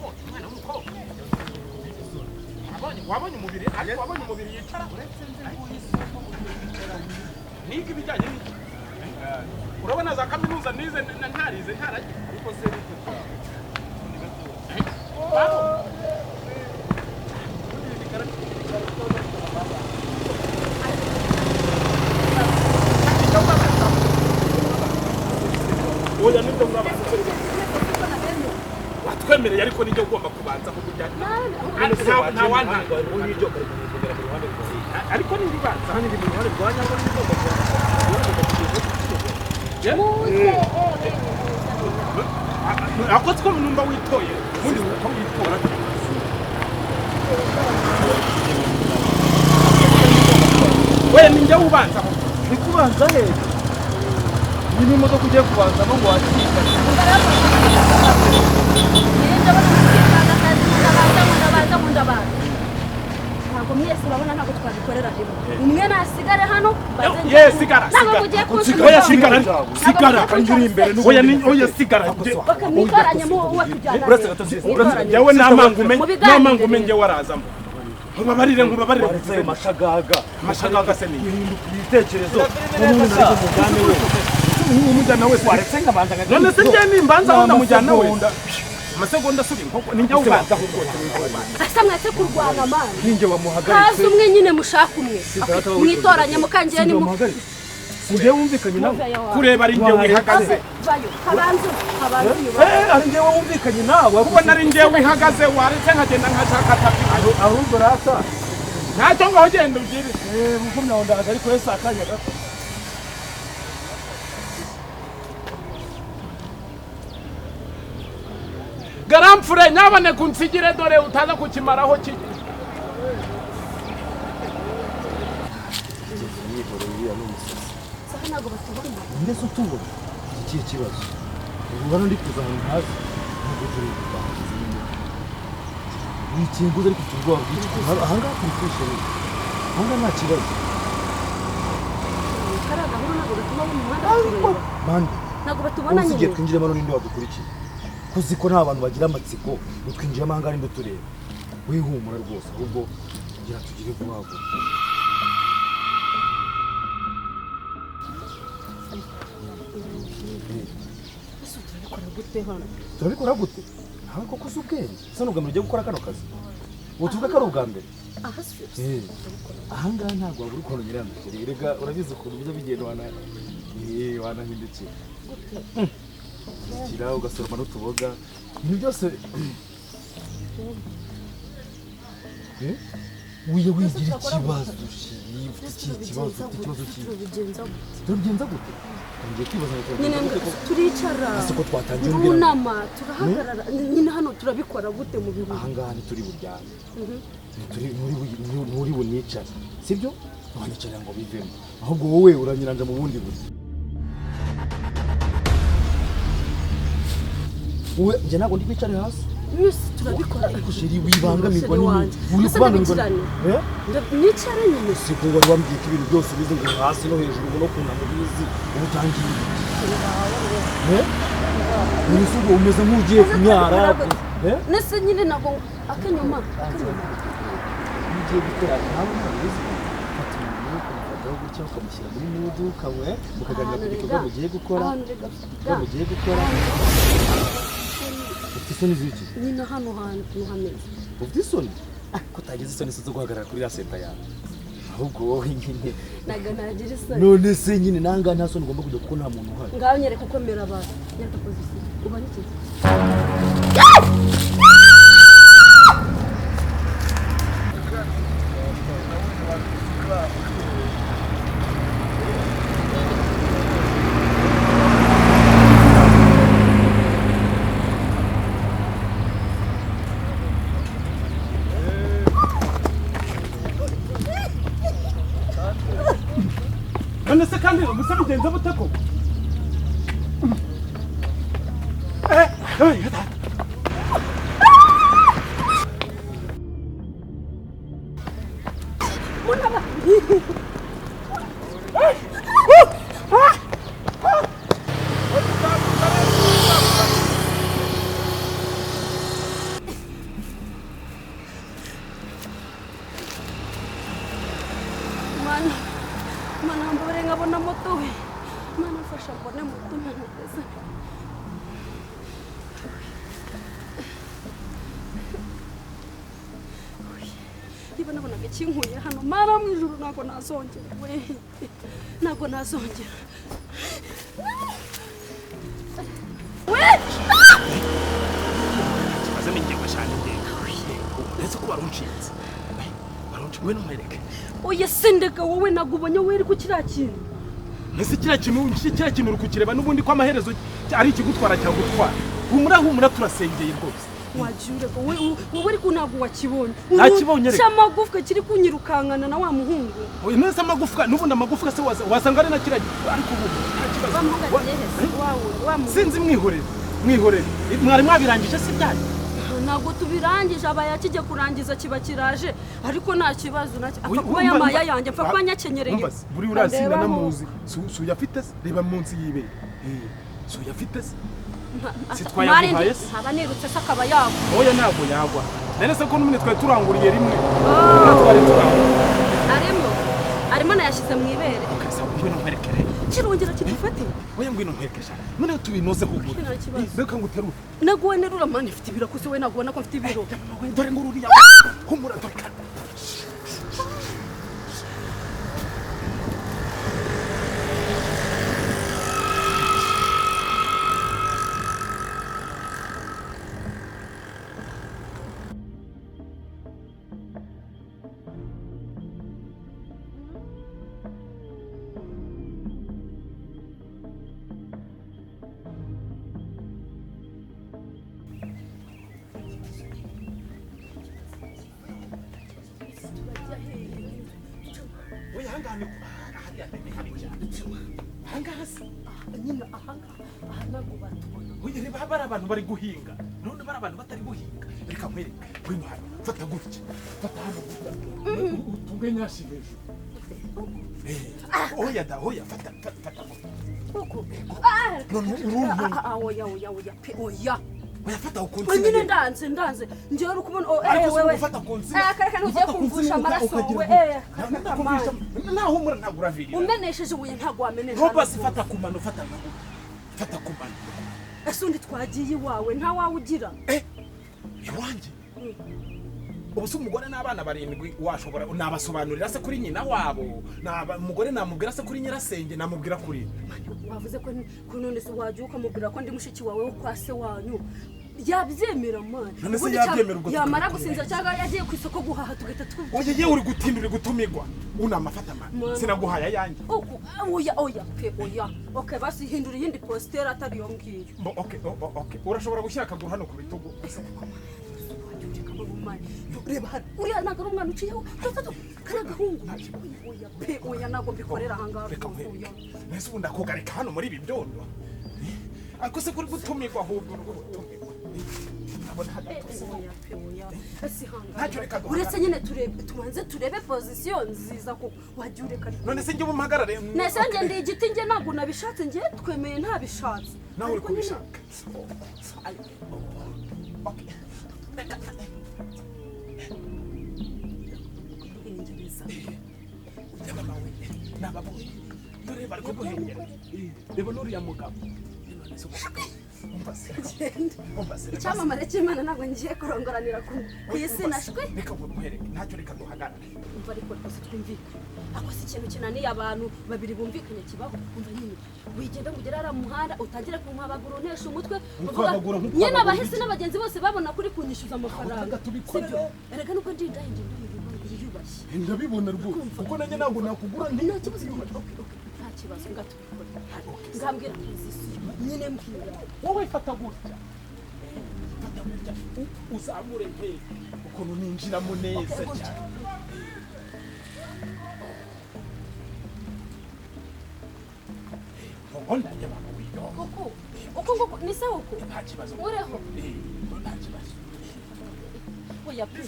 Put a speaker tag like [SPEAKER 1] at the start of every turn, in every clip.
[SPEAKER 1] Wabonye umwana w'umukobwa, wabonye umubiri, ariko wabonye umubiri yicara. Niga ibijyanye n'iki? Urabona za kaminuza nize ntarize, ntarajya.
[SPEAKER 2] Ariko se bite byawe?
[SPEAKER 1] Babo. Oya, nibyo ngaba watwemereye, ariko nijye ugomba kubanza kuburya. Nta wantanga.
[SPEAKER 2] Ubu hirya ukari mu ruhande rwawe.
[SPEAKER 1] Ariko ninjye ubanza.
[SPEAKER 2] Hano ndi mu ruhande rwa nyarwo, ni ugomba kubanza.
[SPEAKER 1] Ako siko numva witoye ubundi uko witora. We, ninjye ubanza.
[SPEAKER 2] Ni kubanza hehe? Iyi ni imodoka ugiye kubanzamo ngo wakika?
[SPEAKER 3] Ntabwo mwese urabona, ntabwo twabikorera rimwe. Umwe nasigare hano.
[SPEAKER 1] Ye, sigara.
[SPEAKER 3] Ntabwo
[SPEAKER 1] Sigara.
[SPEAKER 3] mugiye
[SPEAKER 1] Oya, sigara, sigara.
[SPEAKER 2] Kandi uri imbere n'ubundi.
[SPEAKER 1] Oya, oya, sigara.
[SPEAKER 3] Bakamwitoranyemo uwo tujyana.
[SPEAKER 2] Uretse gato, uretse.
[SPEAKER 1] Njyewe namanga umenye.
[SPEAKER 3] Mu biganiro.
[SPEAKER 1] Namanga umenye warazamo. Nkubabarire, nkubabarire.
[SPEAKER 2] Waretse ayo mashagaga.
[SPEAKER 1] Amashagaga se ni
[SPEAKER 2] Guhinduka ibitekerezo umuntu ari umugani we.
[SPEAKER 1] Umujyana wese.
[SPEAKER 2] Waretse nkabanza nkajya.
[SPEAKER 1] None se njye nimbanza aho ndamujyana wese?
[SPEAKER 2] Amasegonda.
[SPEAKER 1] Amasegonda asuba inkoko. Ninjye ubanza.
[SPEAKER 3] Asa mwese kurwana mani.
[SPEAKER 2] Ninjye wamuhagaritse.
[SPEAKER 3] Haza umwe nyine, mushaka umwe mwitoranye mukangiye ni
[SPEAKER 2] Sinjye wamuhagaritse, sinjye wumvikanye nawe.
[SPEAKER 1] Kureba ari njye wihagaze.
[SPEAKER 3] Vayo, habanze, habanze.
[SPEAKER 2] Eh, ari njye wumvikanye nawe.
[SPEAKER 1] Kubona ari njye wihagaze, waretse nkagenda nkashaka tapi.
[SPEAKER 2] Ahubwo rata.
[SPEAKER 1] Ntacyo, ngaho genda ugire.
[SPEAKER 2] Eh, mukumya ndaje, ariko wese akanya gato.
[SPEAKER 1] Garamfure, nyaboneka unsigire, dore utaza kukimaraho ki.
[SPEAKER 3] Saha ntabwo batubona.
[SPEAKER 2] Ndetse utubona iki kibazo, ubu hano ndi kuza ahantu ntazi, ntabwo turi wikinguza, ariko ufite ubwoba bwinshi. Ahangaha turi kwishimira, ahangaha nta kibazo.
[SPEAKER 3] Kariya gahuru ntabwo gatuma bo mu muhanda batureba.
[SPEAKER 2] Mande?
[SPEAKER 3] Ntabwo batubona.
[SPEAKER 2] Ubu igihe
[SPEAKER 3] Nyine.
[SPEAKER 2] twinjiramo hano, ninde wadukurikiye? Ko uzi ko nta bantu bagira amatsiko ngo twinjiramo ahangaha, ninde utureba? Wihumura rwose, ahubwo gira tugire vuba vuba.
[SPEAKER 3] Ese turabikora gute hano?
[SPEAKER 2] Turabikora gute nawe koko? Uzi ubwenge, ese ni ubwa mbere ugiye gukora kano kazi? Ubu tuvuge ko ari ubwa mbere.
[SPEAKER 3] Aha si?
[SPEAKER 2] Eh, ahangaha ntabwo wabura ukuntu nyirambere. Rega urabizi ukuntu bijya bigenda, wana wanahindukira.
[SPEAKER 3] Gute?
[SPEAKER 2] Hindukira ugasoroma n'utuboga, ibintu byose. Eh? Wiye wigira ikibazo, chérie, ufite ikihe kibazo? Ufite ikibazo kihe?
[SPEAKER 3] Turabigenza gute?
[SPEAKER 2] Turabigenza gute? Ngiye kwibaza ngo
[SPEAKER 3] Nyine
[SPEAKER 2] turabigenza gute koko?
[SPEAKER 3] turicara?
[SPEAKER 2] Ese ko twatangiye umbwira ngo-
[SPEAKER 3] Turunama, turahagarara nyine? Hano turabikora gute mu bihuru?
[SPEAKER 2] Ahangaha ntituri buryame. Nturi bunicare, sibyo? Ntiwanicarira ngo bivemo, ahubwo wowe uranyiranja mu bundi buryo. Wowe, njye ntabwo ndi bwicare hasi.
[SPEAKER 3] Mwese turabikora.
[SPEAKER 2] Ariko chérie, wibangamirwa
[SPEAKER 3] Chérie
[SPEAKER 2] n'ibintu
[SPEAKER 3] wanjye.
[SPEAKER 2] uri
[SPEAKER 3] Ese
[SPEAKER 2] kubangamirwa.
[SPEAKER 3] ndabikirane?
[SPEAKER 2] Eh?
[SPEAKER 3] Nicare nyine.
[SPEAKER 2] Si ko wari wambwiye ko ibintu byose ubizi, ngo hasi no hejuru, ngo no kunama ubizi? Ubu utangiye ibiki? Eh? Ubu se ubwo umeze nk'ugiye kunyara? Eh?
[SPEAKER 3] Nese nyine ntabwo akanyuma, akanyuma.
[SPEAKER 2] Iyo ugiye gukora ntabwo ubizi, ufata umuntu ukamufataho gutya, ukamushyira muri mood, ukawe mukaganira ku gikorwa mugiye gukora.
[SPEAKER 3] Ahantu rega.
[SPEAKER 2] Igikorwa mugiye gukora. Ufite isoni z'iki?
[SPEAKER 3] Nyine hano hantu hameze.
[SPEAKER 2] Ufite isoni? Ah, ko utagize isoni zo guhagarara kuri iriya senta yawe, ahubwo wowe nyine.
[SPEAKER 3] Ntabwo nagira isoni.
[SPEAKER 2] None se nyine nangaha nta soni ugomba kujya, kuko nta muntu uhari.
[SPEAKER 3] Ngaho nyereka uko mera abantu, nyereka position uba n'iki.
[SPEAKER 1] None se kandi gusa bigenze bute ko? Eh, eh,
[SPEAKER 3] Mfasha mbone muto neza. Niba nabonaga ikinkuye hano mara mu ijuru ntabwo nazongera we, ntabwo nazongera we.
[SPEAKER 1] Kibazo ni ngewe cyane ngewe ndetse ko warunshinze we numwereke.
[SPEAKER 3] Oya sindeka wowe nagubonye weri ku kiriya kintu.
[SPEAKER 1] Ese kiriya kintu uri kukireba n'ubundi ko amaherezo ari ikigutwara cyagutwara. Humura humura turasengeye rwose.
[SPEAKER 3] Wagiye ureka wowe ariko ntabwo wakibonye.
[SPEAKER 1] Nakibonye reka.
[SPEAKER 3] Cyamagufwa kiri kunyirukankana na wa muhungu.
[SPEAKER 1] Oya nese amagufwa n'ubundi amagufwa se wasanga ari na kiriya ariko ubu nta kibazo. Sinzi mwihorere mwihorere mwari mwabirangije se byanyu?
[SPEAKER 3] Ntabwo tubirangije aba yakijye kurangiza kiba kiraje ariko nta kibazo nacyo apfa kuba yamaya yanjye apfa kuba nyakenyereye.
[SPEAKER 1] Buri urasinda namuzi suya afite se reba munsi yibere suya afite se sitwayaguhaye se
[SPEAKER 3] ntaba nirutse se akaba yagwa.
[SPEAKER 1] Oya ntabwo yagwa none se ko n'umwe twari turanguriye rimwe twari turanguriye
[SPEAKER 3] arimo nayashyize mu ibere.
[SPEAKER 1] Ngwino nkwerekere
[SPEAKER 3] kirongera kidufate.
[SPEAKER 1] Oya ngwino nkwerekesha noneho tubinoze hubwo reka nguterure.
[SPEAKER 3] Naguwe nerura mani mfite ibiro kuse we nagubona ko mfite ibiro.
[SPEAKER 1] Dore ngururiya humura dore kanda. Abantu bari guhinga none bari abantu batari guhinga reka nkwereke ngwino hano fata gutya fata hano gutya utunge nyashi hejuru. Oya da oya fata fata
[SPEAKER 3] uko
[SPEAKER 1] none uruntu
[SPEAKER 3] oya oya oya pe oya
[SPEAKER 1] oya fata ukunsi
[SPEAKER 3] nyine ndanze ngiye uri kubona wewe
[SPEAKER 1] fata kunsi
[SPEAKER 3] kareka ntugiye kumvusha amaraso we
[SPEAKER 1] naho umura ntabwo uravirira
[SPEAKER 3] umenesheje ubuye ntabwo wamenesha
[SPEAKER 1] no basi fata kumano fata fata kumano.
[SPEAKER 3] Ese undi twagiye iwawe nta wawe ugira?
[SPEAKER 1] Iwanjye ubu se umugore n'abana barindwi washobora nabasobanurira se kuri nyina wabo umugore namubwira se kuri nyirasenge namubwira kuri
[SPEAKER 3] wavuze ko none se wajya ukamubwira ko ndi mushiki wawe wo kwa se wanyu yabyemera mani.
[SPEAKER 1] None se yabyemera ubwo
[SPEAKER 3] yamara gusinzira cyangwa yagiye ku isoko guhaha tugahita twumva.
[SPEAKER 1] Oye yewe uri gutinda uri gutumigwa unamafata mani sinaguhaya yanjye.
[SPEAKER 3] Oya oya pe oya okay basi hindura iyindi postere atari yo ngiyo.
[SPEAKER 1] Okay okay urashobora gushyira akaguru hano ku bitugu.
[SPEAKER 3] Reba hano uriya ntabwo ari umwana uciyeho kariya gahungu. Oya pe oya ntabwo mbikorera ahangaha.
[SPEAKER 1] Reka nkwereke nese ubu ndakugarika hano muri ibi byondo ariko se kuri gutumirwa ahubwo uri gutumirwa
[SPEAKER 3] uretse nyine turebe tubanze turebe position nziza ko wajya ureka.
[SPEAKER 1] None se njye umuhagarare
[SPEAKER 3] nese njye ndi igiti njye ntabwo nabishatse njye twemeye ntabishatse
[SPEAKER 1] nawe uri kubishaka. Dore bari kuguhengera reba n'uriya mugabo.
[SPEAKER 3] Icyamamare cy'Imana ntabwo ngiye kurongoranira ku isi nashwe.
[SPEAKER 1] Reka nkwereke ntacyo reka duhagarare.
[SPEAKER 3] Umva ariko rwose twumvikane ako si ikintu kinaniye abantu babiri bumvikanye kibaho. Umva nyine wigenda ngo ugere hariya mu muhanda utangire kunkwabagura untesha umutwe nyine abahisi n'abagenzi bose babona kuri kunyishyuza amafaranga sibyo? Erega nubwo ndi indaya njye yiyubashye
[SPEAKER 1] ndabibona rwose kuko nanjye ntabwo nakugura
[SPEAKER 3] nta kibazo. Nta kibazo ngatubikora ngambwira pozisiyo nyine mbwira
[SPEAKER 1] wowe fata gutya fata gutya uzamure mpe ukuntu ninjiramo neza cyane. Ubona njye mama wiyo
[SPEAKER 3] uko nguko ni sawa uko
[SPEAKER 1] nta kibazo
[SPEAKER 3] ureho
[SPEAKER 1] nta kibazo.
[SPEAKER 3] Oya pe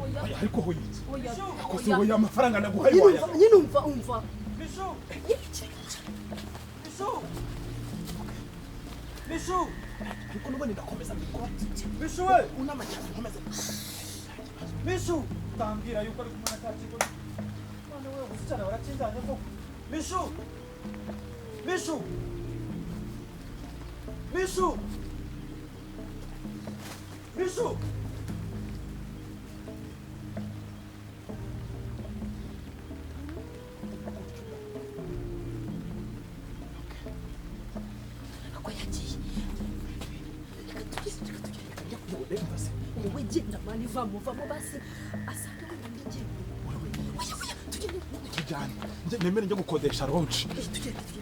[SPEAKER 3] oya
[SPEAKER 1] ariko hoyitse
[SPEAKER 3] oya
[SPEAKER 1] akose oya amafaranga naguhaye waya
[SPEAKER 3] nyine umva umva
[SPEAKER 2] Bishu Bishu Bishu
[SPEAKER 1] ariko nubone ndakomeza mbikora
[SPEAKER 2] Bishu we
[SPEAKER 1] unama cyane nkomeza
[SPEAKER 2] Bishu tambwira yuko ari kumwe na ka kigo none wewe usicyane warakinjanye koko Bishu Bishu Mishu! Mishu!
[SPEAKER 3] Ako yagiye. Reka tugende, reka tugende. Wowe genda mani, vamo vamo basi asanga wenda ngiye. Oya oya, tugende.
[SPEAKER 1] Tujyane. Nemere njye gukodesha lodge.
[SPEAKER 3] Tugende tugende.